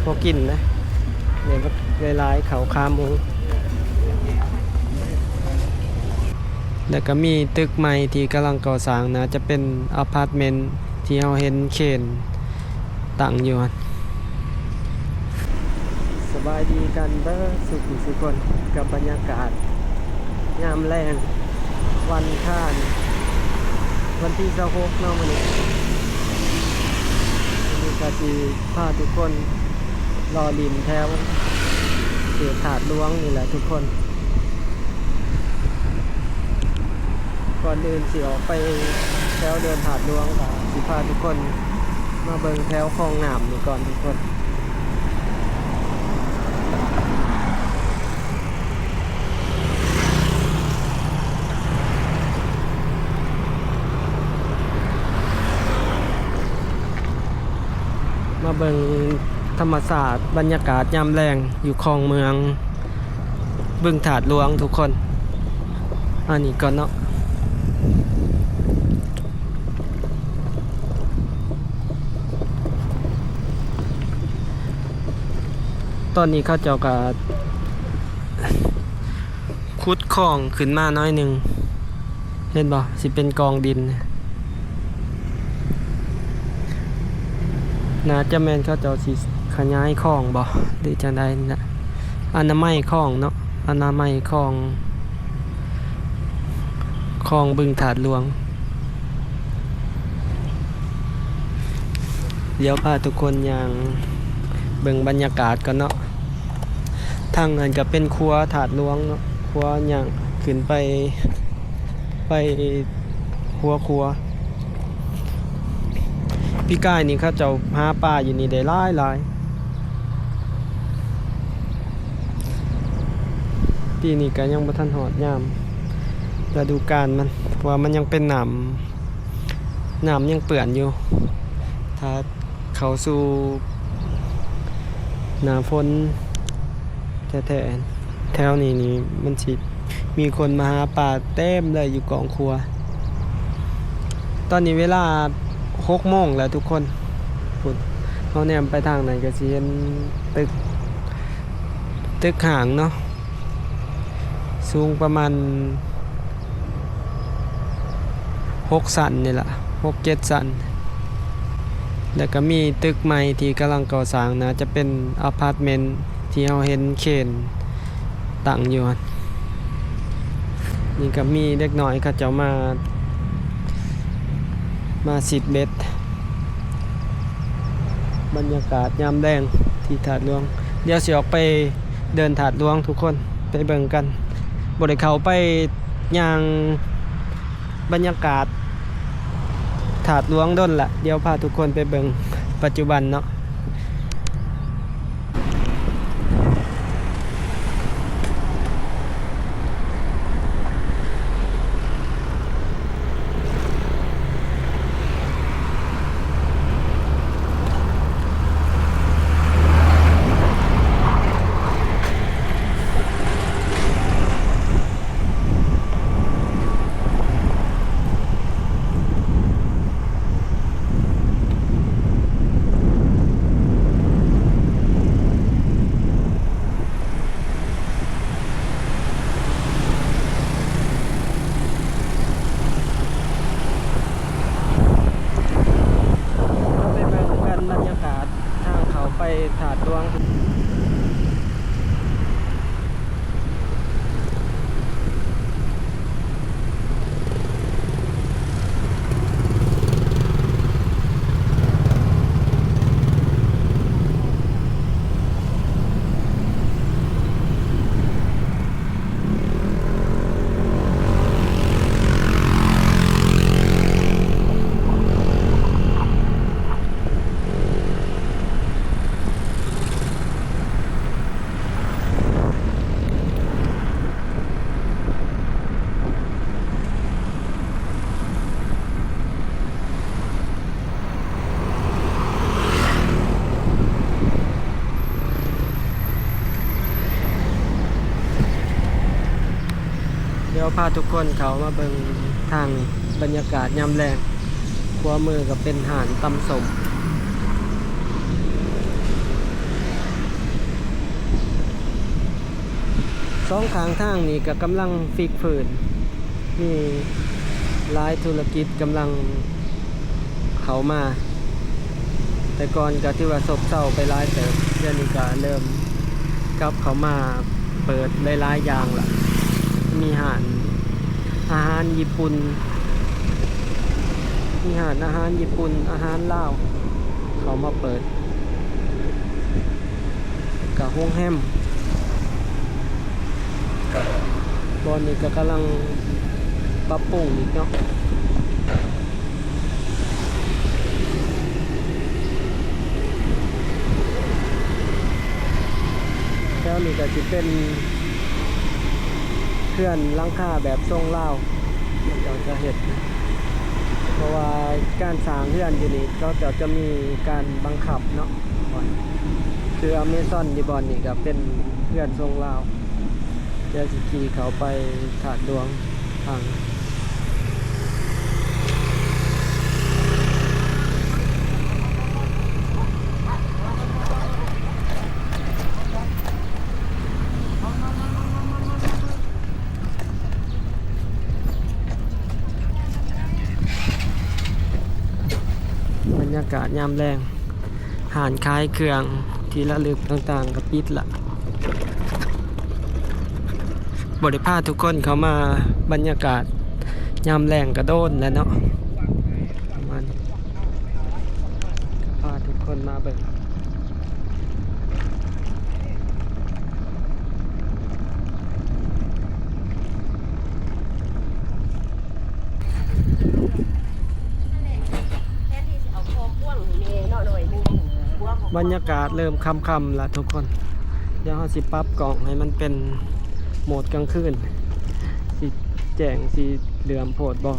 ພໍກິນນະ ແບບຫຼາຍໆ ເຂົ້າຂາໝູ ແລ້ວກໍມີຕຶກໃໝ່ທີ່ກຳລັງກໍ່ສ້າງ ໜ້າຈະເປັນອາພາດເມັນທີ່ເຮົາເຫັນເຄນຕັ້ງຢູ່ຫັ້ນ. ສະບາຍດີກັນເບີດສູ່ຜູ້ສູ່ຄົນ ກັບບັນຍາກາດຍາມແລງ ວັນອັງຄານ ວັນທີຊາວຫົກເນາະ ມື້ນີ້ ມື້ນີ້ກໍຊິພາທຸກຄົນເລາະຫຼິ້ນແຖວເຂດທາດຫຼວງນີ້ແຫຼະທຸກຄົນ. ກ່ອນອື່ນຊິອອກໄປແຖວເດີ່ນທາດຫຼວງ ກໍຊິພາທຸກຄົນມາເບິ່ງແຖວຄອງນ້ຳນີ້ກ່ອນທຸກຄົນ. ມາເບິ່ງທຳມະຊາດ ບັນຍາກາດຍາມແລງຢູ່ຄອງເມືອງ ບຶງທາດຫຼວງທຸກຄົນ. ອັນນີ້ກ່ອນເນາະ. ຕອນນີ້ເຂົາເຈົ້າກໍຂຸດຄອງຂຶ້ນມາໜ້ອຍໜຶ່ງ ເຫັນບໍ່? ຊິເປັນກອງດິນ. ໜ້າຈະແມ່ນເຂົາເຈົ້າຊິຂະຫຍາຍຄອງບໍ ຫຼືຈັ່ງໃດນີ້ແຫຼະ. ອະນາໄມຄອງເນາະ ອະນາໄມຄອງ ຄອງບຶງທາດຫຼວງ. ດຽວພາທຸກຄົນຍ່າງເບິ່ງບັນຍາກາດກ່ອນເນາະ. ທາງນັ້ນກໍເປັນຂົວທາດຫຼວງເນາະ ຂົວຍ່າງຂຶ້ນໄປ ໄປຫົວຂົວ. ປີກາຍນີ້ເຂົາເຈົ້າຫາປາຢູ່ນີ້ໄດ້ຫຼາຍໆ. ປີນີ້ກໍຍັງບໍ່ທັນຮອດຍາມລະດູການມັນ ເພາະວ່າມັນຍັງເປັນນ້ຳ ນ້ຳຍັງເປື້ອນຢູ່. ຖ້າເຂົ້າສູ່ໜ້າຝົນແທ້ໆ ແຖວນີ້ນີ້ມັນຊິມີຄົນມາຫາປາເຕັມເລີຍຢູ່ກອງຂົວ. ຕອນນີ້ເວລາຫົກໂມງແລ້ວທຸກຄົນ. ພຸ້ນ ເຮົາແນມໄປທາງນັ້ນກໍຊິເຫັນຕຶກ ຕຶກຮ້າງເນາະ ສູງປະມານຫົກຊັ້ນນີ້ລະ ຫົກເຈັດຊັ້ນ. ແລ້ວກໍມີຕຶກໃໝ່ທີ່ກຳລັງກໍ່ສ້າງ ໜ້າຈະເປັນອາພາດເມັນທີ່ເຮົາເຫັນເຄນຕັ້ງຢູ່ຫັ້ນ. ນີ້ກໍມີເດັກນ້ອຍເຂົາເຈົ້າມາ ມາຊິດເບັດ. ບັນຍາກາດຍາມແລງທີ່ທາດຫຼວງ. ດຽວຊິອອກໄປເດີ່ນທາດຫຼວງທຸກຄົນ ໄປເບິ່ງກັນ. ບໍ່ໄດ້ເຂົ້າໄປຍ່າງບັນຍາກາດທາດຫຼວງດົນລະ. ດຽວພາທຸກຄົນໄປເບິ່ງປັດຈຸບັນເນາະ. ເຮົາໄປເບິ່ງກັນບັນຍາກາດທາງເຂົ້າໄປທາດຫຼວງ. ດຽວພາທຸກຄົນເຂົ້າມາເບິ່ງທາງນີ້ ບັນຍາກາດຍາມແລງ. ຂວາມືກໍເປັນຮ້ານຕຳສົ້ມ. ສອງຂ້າງທາງນີ້ກໍກຳລັງຟິກຟື້ນ ມີຫຼາຍທຸລະກິດກຳລັງເຂົ້າມາ. ແຕ່ກ່ອນກໍຖືວ່າຊົບເຊົາໄປຫຼາຍເຕີບ, ດຽວນີ້ກໍເລີ່ມກັບເຂົ້າມາເປີດຫຼາຍໆຢ່າງລະ. ມີຮ້ານອາຫານຍີ່ປຸ່ນ, ມີຮ້ານອາຫານຍີ່ປຸ່ນ, ອາຫານລາວເຂົ້າມາເປີດ. ກະໂຮງແຮມ ບ່ອນນີ້ກະກຳລັງປັບປຸງອີກເນາະ. ແຖວນີ້ກະຊິເປັນເຮືອນຫຼັງຄາແບບຊົງລາວ ເຂົາເຈົ້າຈະເຮັດ, ເພາະວ່າການສ້າງເຮືອນຢູ່ນີ້ ເຂົາເຈົ້າຈະມີການບັງຄັບເນາະ. ຄືອາເມຊອນຢູ່ບ່ອນນີ້ກໍເປັນເຮືອນຊົງລາວ. ດຽວຊິຂີ່ເຂົ້າໄປທາດຫຼວງທາງ ບັນຍາກາດຍາມແລງ. ຮ້ານຂາຍເຄື່ອງທີ່ລະລຶກຕ່າງໆກໍປິດລະ. ບໍ່ໄດ້ພາທຸກຄົນເຂົ້າມາບັນຍາກາດຍາມແລງກໍໂດນແລ້ວເນາະ. ປະມານນີ້ ພາທຸກຄົນມາເບິ່ງ. ບັນຍາກາດເລີ່ມຄ່ຳໆລະທຸກຄົນ. ດຽວເຮົາຊິປັບກ້ອງໃຫ້ມັນເປັນໂໝດກາງຄືນ. ຊິແຈ້ງ ຊິເຫຼື້ອມໂພດບໍ່?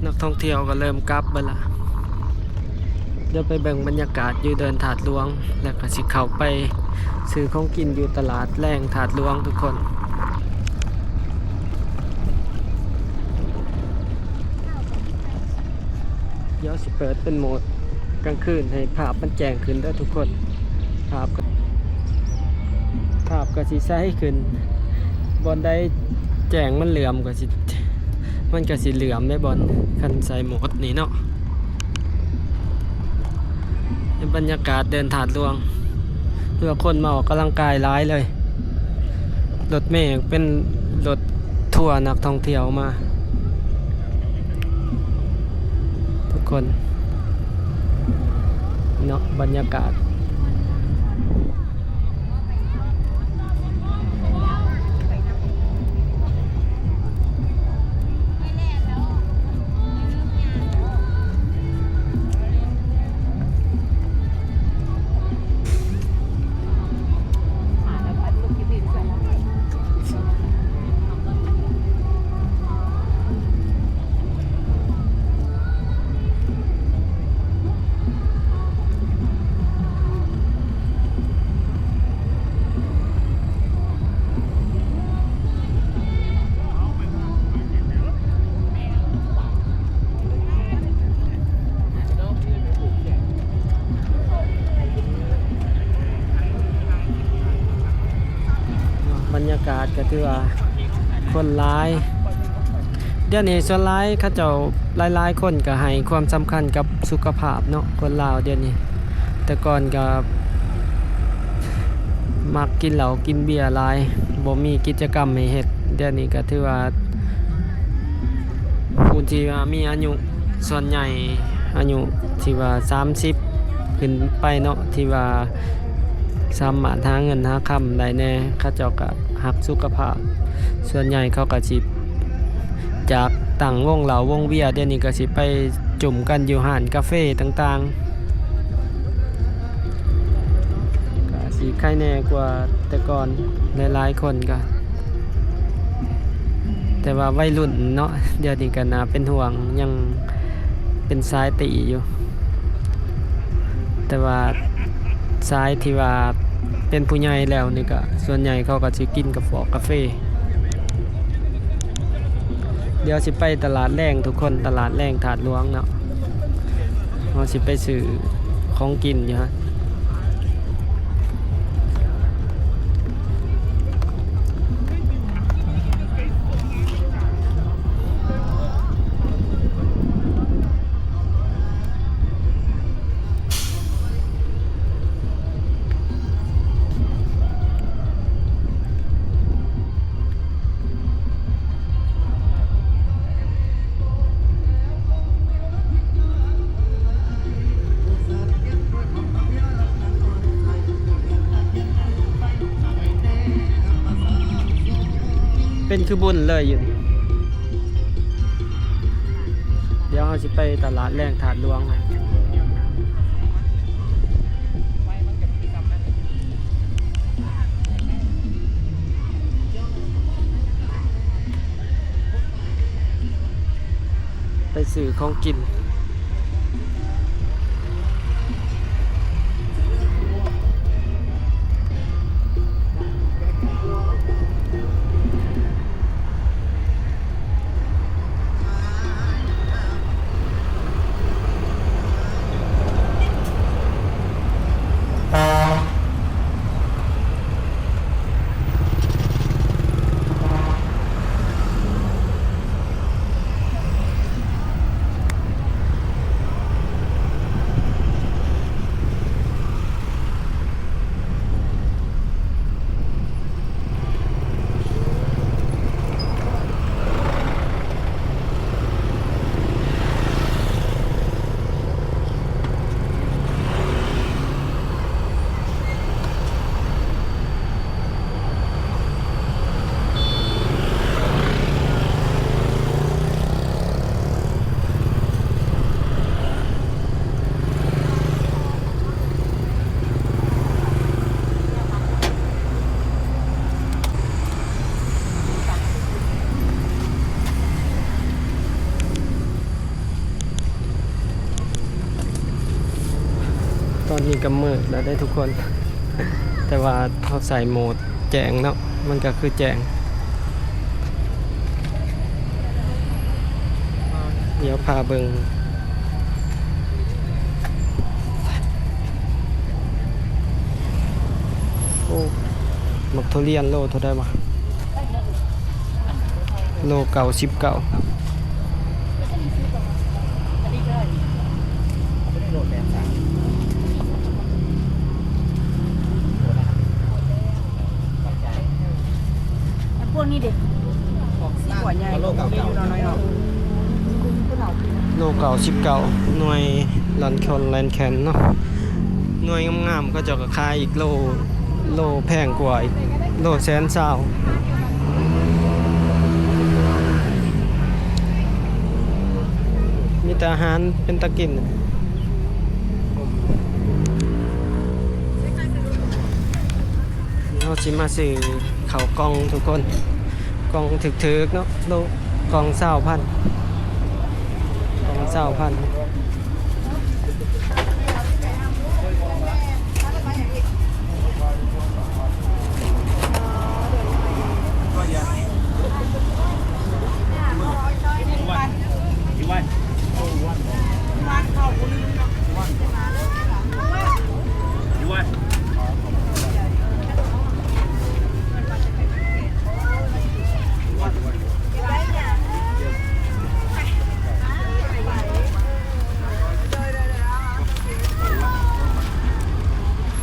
ນັກທ່ອງທ່ຽວກໍເລີ່ມກັບເບິດລະ. ດຽວໄປເບິ່ງບັນຍາກາດຢູ່ເດີ່ນທາດຫຼວງ ແລ້ວກໍຊິເຂົ້າໄປຊື້ຂອງກິນຢູ່ຕະຫຼາດແລງທາດຫຼວງທຸກຄົນ. ດຽວຊິເປີດເປັນໂໝດກາງຄືນໃຫ້ພາບມັນແຈ້ງຂຶ້ນເດີທຸກຄົນ. ພາບກໍ ພາບກໍຊິໃສຂຶ້ນ. ບ່ອນໃດແຈ້ງມັນເຫຼື້ອມກໍຊິ ມັນກໍຊິເຫຼື້ອມໄດ໋ບ່ອນ ຄັນໃສ່ໂໝດນີ້ເນາະ. ເປັນບັນຍາກາດເດີ່ນທາດຫຼວງ ເພື່ອຄົນມາອອກກຳລັງກາຍຫຼາຍເລີຍ. ລົດເມເປັນລົດທົວນັກທ່ອງທ່ຽວມາ ທຸກຄົນເນາະ. ບັນຍາກາດ ບັນຍາກາດກໍຖືວ່າຄົນຫຼາຍ. ດຽວນີ້ສ່ວນຫຼາຍເຂົາເຈົ້າ ຫຼາຍໆຄົນກໍໃຫ້ຄວາມສຳຄັນກັບສຸຂະພາບເນາະ ຄົນລາວດຽວນີ້. ແຕ່ກ່ອນກໍມັກກິນເຫຼົ້າກິນເບຍຫຼາຍ ບໍ່ມີກິດຈະກຳໃຫ້ເຮັດ. ດຽວນີ້ກໍຖືວ່າ ຜູ້ທີ່ວ່າມີອາຍຸ ສ່ວນໃຫຍ່ອາຍຸທີ່ວ່າສາມສິບຂຶ້ນໄປເນາະ ທີ່ວ່າສາມາດຫາເງິນຫາຄຳໄດ້ແດ່ ເຂົາເຈົ້າກໍຮັກສຸຂະພາບ. ສ່ວນໃຫຍ່ເຂົາກໍຊິຈາກຕັ້ງວົງເຫຼົ້າວົງເບຍ ດຽວນີ້ກໍຊິໄປ ຈຸ້ມກັນຢູ່ຮ້ານກາເຟຕ່າງໆ ກະຊິໄຄແດ່ກວ່າແຕ່ກ່ອນ ຫຼາຍໆຄົນກະ ແຕ່ວ່າໄວລຸ້ນເນາະ ດຽວນີ້ກະໜ້າເປັນຫ່ວງ ຍັງເປັນສາຍຕີຢູ່ ແຕ່ວ່າສາຍທີ່ວ່າເປັນຜູ້ໃຫຍ່ແລ້ວນີ້ກະ ສ່ວນໃຫຍ່ເຂົາກະຊິກິນກາຟອກກາເຟ. ດຽວຊິໄປຕະຫຼາດແລງທຸກຄົນ ຕະຫຼາດແລງທາດຫຼວງເນາະ ເຮົາຊິໄປຊື້ຂອງກິນຢູ່ຫັ້ນ. ເປັນຄືບຸນເລີຍຢູ່ນີ້. ດຽວເຮົາຊິໄປຕະຫຼາດແລງທາດຫຼວງ ໄປຊື້ຂອງກິນ. ຕອນນີ້ກໍມືດແລ້ວເດ້ທຸກຄົນ ແຕ່ວ່າເຮົາໃສ່ໂໝດແຈ້ງເນາະ ມັນກໍຄືແຈ້ງ. ດຽວພາເບິ່ງ ໂອ້ ໝາກທຸລຽນໂລເທົ່າໃດວະ? ໂລເກົ້າສິບເກົ້າ. ພວກນີ້ເດ ສີຫົວໃຫຍ່ ໂລເກົ້າສິບເກົ້າ ໂລເກົ້າສິບເກົ້າ ໜ່ວຍລັນຄອນ ແລນແຄນເນາະ ໜ່ວຍງາມໆ ເຂົາເຈົ້າກໍຂາຍອີກໂລ ໂລແພງກວ່າອີກ ໂລແສນຊາວ. ມີແຕ່ອາຫານເປັນຕາກິນ. ເຮົາຊິມາຊື້ເຂົ້າກ່ອງທຸກຄົນ ກ່ອງຖືກໆເນາະ ໂລ ກ່ອງຊາວພັນ ກ່ອງຊາວພັນ.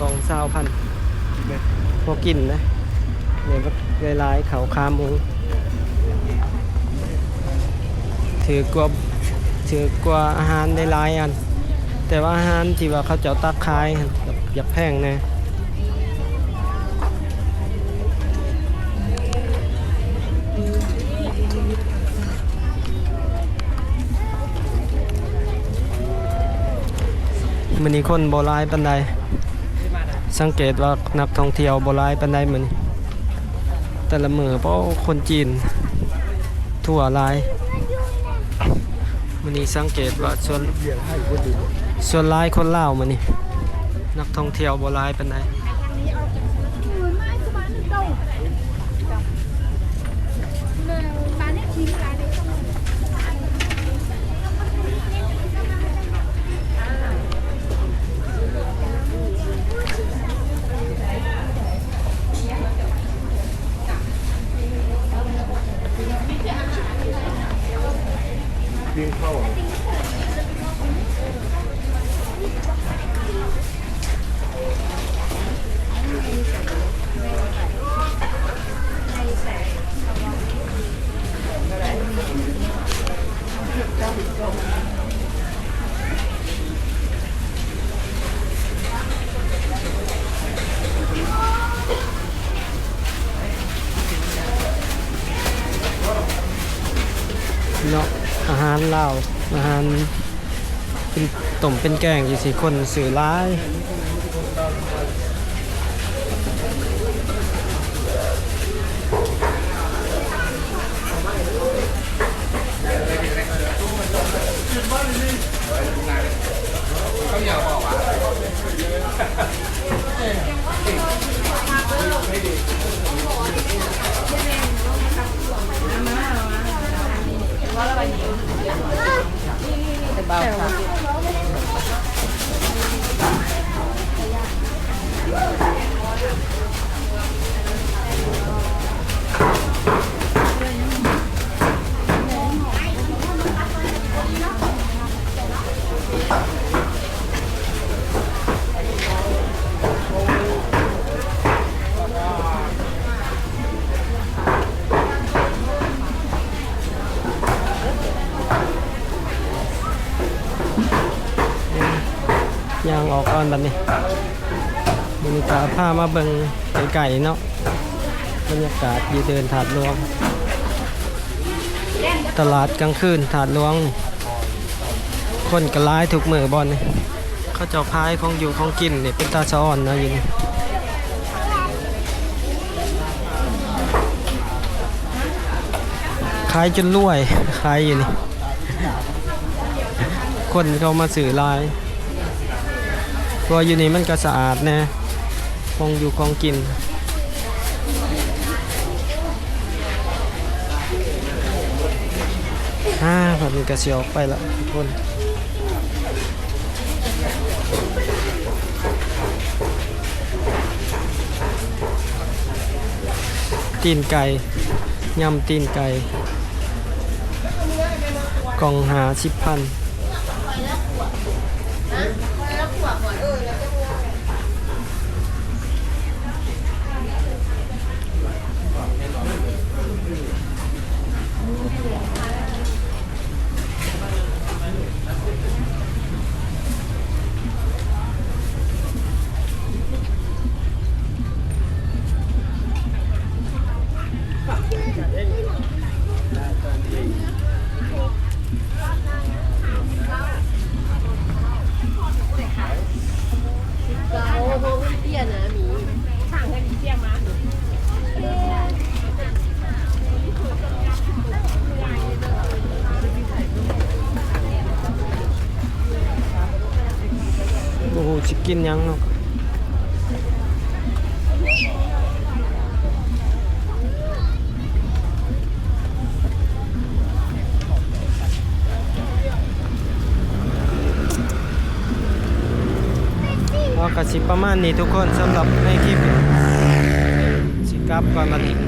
ກ່ອງຊາວພັນ ພໍກິນນະ ຫຼາຍໆ ເຂົ້າຂາໝູ ຖືກກວ່າ ຖືກກວ່າອາຫານຫຼາຍໆອັນ ແຕ່ວ່າອາຫານທີ່ວ່າເຂົາເຈົ້າຕັກຂາຍຫັ້ນ ຢາກແພງແດ່. ມື້ນີ້ຄົນບໍ່ຫຼາຍປານໃດ, ສັງເກດວ່ານັກທ່ອງທ່ຽວບໍ່ຫຼາຍປານໃດມື້ນີ້. ແຕ່ລະມື້ ໂອ້ ຄົນຈີນທົ່ວຫຼາຍ. ມື້ນີ້ສັງເກດວ່າສ່ວນ ສ່ວນຫຼາຍຄົນລາວມື້ນີ້, ນັກທ່ອງທ່ຽວບໍ່ຫຼາຍປານໃດ. ເນາະ ອາຫານລາວ ອາຫານເປັນຕົ້ມເປັນແກງຈັ່ງຊີ້ ຄົນຊື້ຫຼາຍ. ย่างออกก่อนบัดนี้ มื้อนี้ก็พามาเบิ่งใกล้ๆเนาะ บรรยากาศอยู่เดินธาตุหลวง ตลาดกลางคืนธาตุหลวง คนก็หลายทุกมื้อบ่อนนี้ เขาเจ้าขายของอยู่ของกินนี่เป็นตาสะออนเนาะอยู่นี่ ขายจนรวย ขายอยู่นี่ คนเข้ามาซื้อหลาย เพราะว่าอยู่นี่มันก็สะอาดแน่ ของอยู่ของกิน อ่า บัดนี้ก็สิออกไปละทุกคน ตีนไก่ ยำตีนไก่ กล่องห้าสิบพัน บ่ฮู้สิกินหยังเนาะ เอา ก็สิประมาณนี้ทุกคน สำหรับในคลิป สิกลับก่อนบัดนี้ เ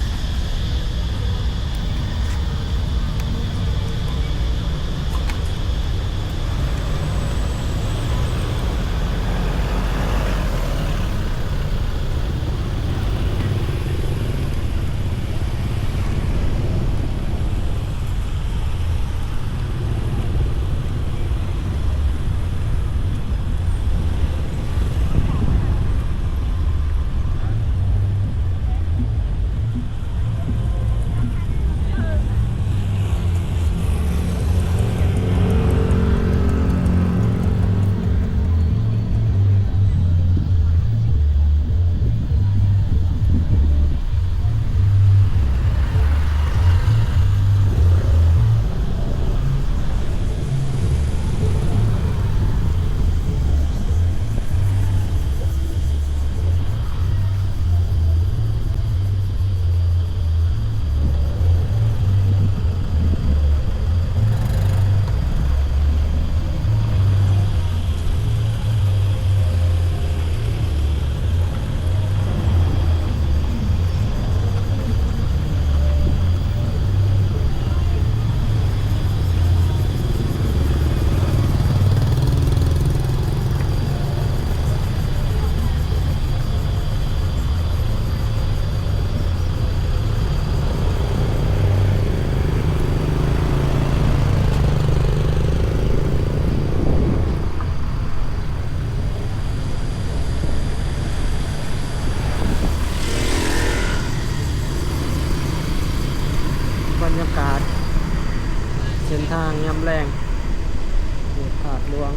ກາດເສັ້ນທາງຍາມແລງ ເຂດທາດຫຼວງ.